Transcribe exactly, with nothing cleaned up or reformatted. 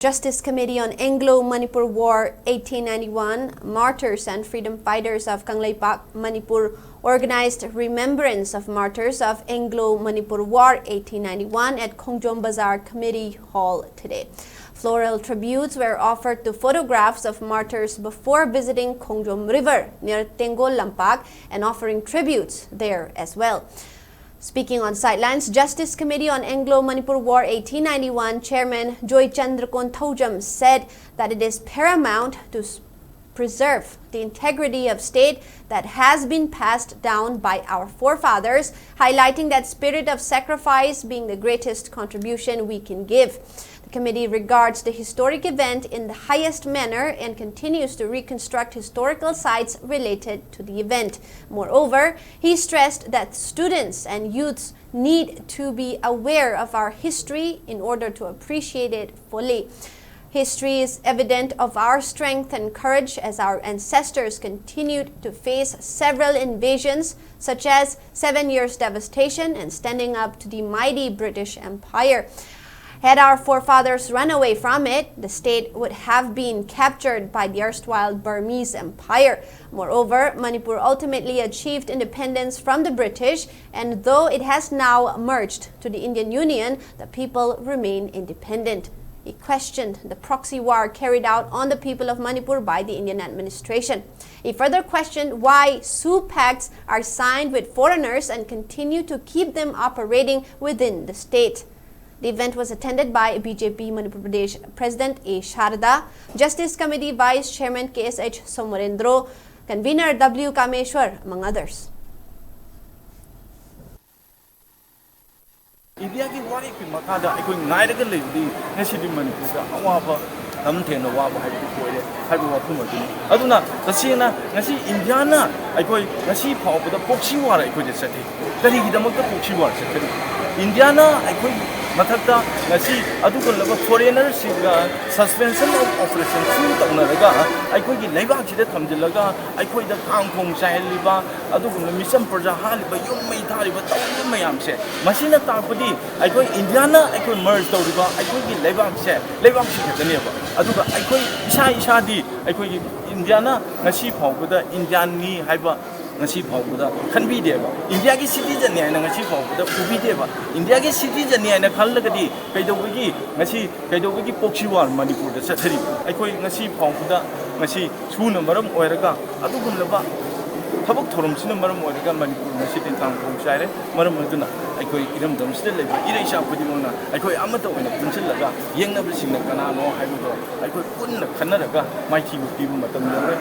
Justice Committee on Anglo-Manipur War eighteen ninety-one, Martyrs and Freedom Fighters of Kangleipak, Manipur organized Remembrance of Martyrs of Anglo-Manipur War eighteen ninety-one at Khongjom Bazar Committee Hall today. Floral tributes were offered to photographs of martyrs before visiting Khongjom River near Tengol Lampak and offering tributes there as well. Speaking on sidelines, Justice Committee on Anglo-Manipur War eighteen ninety-one Chairman Joy Chandrakon Thaujam said that it is paramount to s- preserve the integrity of state that has been passed down by our forefathers, highlighting that spirit of sacrifice being the greatest contribution we can give. The committee regards the historic event in the highest manner and continues to reconstruct historical sites related to the event. Moreover, he stressed that students and youths need to be aware of our history in order to appreciate it fully. History is evident of our strength and courage as our ancestors continued to face several invasions, such as Seven Years' Devastation and standing up to the mighty British Empire. Had our forefathers run away from it, the state would have been captured by the erstwhile Burmese Empire. Moreover, Manipur ultimately achieved independence from the British, and though it has now merged to the Indian Union, the people remain independent. He questioned the proxy war carried out on the people of Manipur by the Indian administration. He further questioned why SoO pacts are signed with foreigners and continue to keep them operating within the state. The event was attended by B J P Manipur Pradesh President A Sharda, Justice Committee Vice Chairman K S H Somorendro, Convener W Kameshwar, among others. ꯏꯟꯗꯤꯌꯥꯒꯤ ꯋꯥꯔꯦꯞꯀꯤ ꯃꯈꯥꯗ ꯑꯩꯈꯣꯏ ꯉꯥꯏꯔꯒ ꯂꯩꯕꯗꯤ ꯉꯁꯤꯗꯤ ꯃꯅꯤꯄꯨꯔꯗ ꯑꯋꯥꯕ, ꯌꯥꯝ ꯊꯦꯡꯅ ꯋꯥꯕ ꯍꯥꯏꯕꯗꯨ ꯑꯣꯏꯔꯦ ꯍꯥꯏꯕ ꯋꯥꯐꯝ ꯑꯗꯨꯅꯤ꯫ ꯑꯗꯨꯅ ꯇꯁꯦꯡꯅ ꯉꯁꯤ ꯏꯟꯗꯤꯌꯥꯅ ꯑꯩꯈꯣꯏ ꯉꯁꯤ ꯐꯥꯎꯕꯗ ꯄ꯭ꯔꯣꯛꯁꯤ ꯋꯥꯔ ꯑꯩꯈꯣꯏꯗ ꯆꯠꯊꯩ꯫ ꯀꯔꯤꯒꯤꯗꯃꯛꯇ ꯄ꯭ꯔꯣꯛꯁꯤ ꯋꯥꯔ ꯆꯠꯊꯔꯤ? ꯏꯟꯗꯤꯌꯥꯅ ꯑꯩꯈꯣꯏ ꯃꯊꯛꯇ ꯉꯁꯤ ꯑꯗꯨꯒꯨꯝꯂꯕ ꯐꯣꯔꯦꯅꯔꯁꯤꯡꯒ suspension of operation ꯁꯨ ꯇꯧꯅꯔꯒ ꯑꯩꯈꯣꯏꯒꯤ ꯂꯩꯕꯥꯛꯁꯤꯗ ꯊꯝꯖꯤꯜꯂꯒ ꯑꯩꯈꯣꯏꯗ ꯀꯥꯡ ꯈꯣꯡ ꯆꯥꯏꯍꯜꯂꯤꯕ ꯑꯗꯨꯒꯨꯝꯕ ꯃꯤꯆꯝ ꯄ꯭ꯔꯖꯥ ꯍꯥꯠꯂꯤꯕ, ꯌꯨꯝ ꯃꯩ ꯊꯥꯔꯤꯕ, ꯇꯧꯔꯤꯕ ꯃꯌꯥꯝꯁꯦ, ꯃꯁꯤꯅ ꯇꯥꯛꯄꯗꯤ ꯑꯩꯈꯣꯏ ꯏꯟꯗꯤꯌꯥꯅ ꯑꯩꯈꯣꯏ merge ꯇꯧꯔꯤꯕ ꯑꯩꯈꯣꯏꯒꯤ ꯂꯩꯕꯥꯛꯁꯦ, ꯂꯩꯕꯥꯛꯁꯤ ꯈꯛꯇꯅꯦꯕ꯫ ꯑꯗꯨꯒ ꯑꯩꯈꯣꯏ ꯏꯁꯥ ꯏꯁꯥꯗꯤ ꯑꯩꯈꯣꯏꯒꯤ ꯏꯟꯗꯤꯌꯥꯅ ꯉꯁꯤ ꯐꯥꯎꯕꯗ ꯏꯟꯗꯤꯌꯥꯟꯅꯤ ꯍꯥꯏꯕ ꯉꯁꯤ ꯐꯥꯎꯕꯗ ꯈꯟꯕꯤꯗꯦꯕ꯫ ꯏꯟꯗꯤꯌꯥꯒꯤ citizenꯅꯤ ꯍꯥꯏꯅ ꯉꯁꯤ ꯐꯥꯎꯕꯗ ꯎꯕꯤꯗꯦꯕ꯫ ꯏꯟꯗꯤꯌꯥꯒꯤ citizenꯅꯤ ꯍꯥꯏꯅ ꯈꯜꯂꯒꯗꯤ ꯀꯩꯗꯧꯕꯒꯤ ꯉꯁꯤ, ꯀꯩꯗꯧꯕꯒꯤ proxy war ꯃꯅꯤꯄꯨꯔꯗ ꯆꯠꯊꯔꯤꯕ? ꯑꯩꯈꯣꯏ ꯉꯁꯤ ꯐꯥꯎꯕꯗ, ꯉꯁꯤ ꯁꯨꯅ ꯃꯔꯝ ꯑꯣꯏꯔꯒ ꯑꯗꯨꯒꯨꯝꯂꯕ ꯊꯕꯛ ꯊꯧꯔꯝꯁꯤꯅ ꯃꯔꯝ ꯑꯣꯏꯔꯒ ꯃꯅꯤꯄꯨꯔ ꯉꯁꯤꯗꯤ ꯀꯥꯡ ꯈꯣꯡ ꯆꯥꯏꯔꯦ꯫ ꯃꯔꯝ ꯑꯗꯨꯅ ꯑꯩꯈꯣꯏ ꯏꯔꯝꯗꯝꯁꯤꯗ ꯂꯩꯕ ꯏꯔꯩꯆꯥ ꯈꯨꯗꯤꯡꯃꯛꯅ ꯑꯩꯈꯣꯏ ꯑꯃꯠꯇ ꯑꯣꯏꯅ ꯄꯨꯟꯁꯤꯜꯂꯒ ꯌꯦꯡꯅꯕꯁꯤꯡꯅ ꯀꯅꯥꯅꯣ ꯍꯥꯏꯕꯗꯣ ꯑꯩꯈꯣꯏ ꯄꯨꯟꯅ ꯈꯟꯅꯔꯒ ꯃꯥꯏꯊꯤꯕ ꯄꯤꯕ ꯃꯇꯝ ꯌꯧꯔꯦ꯫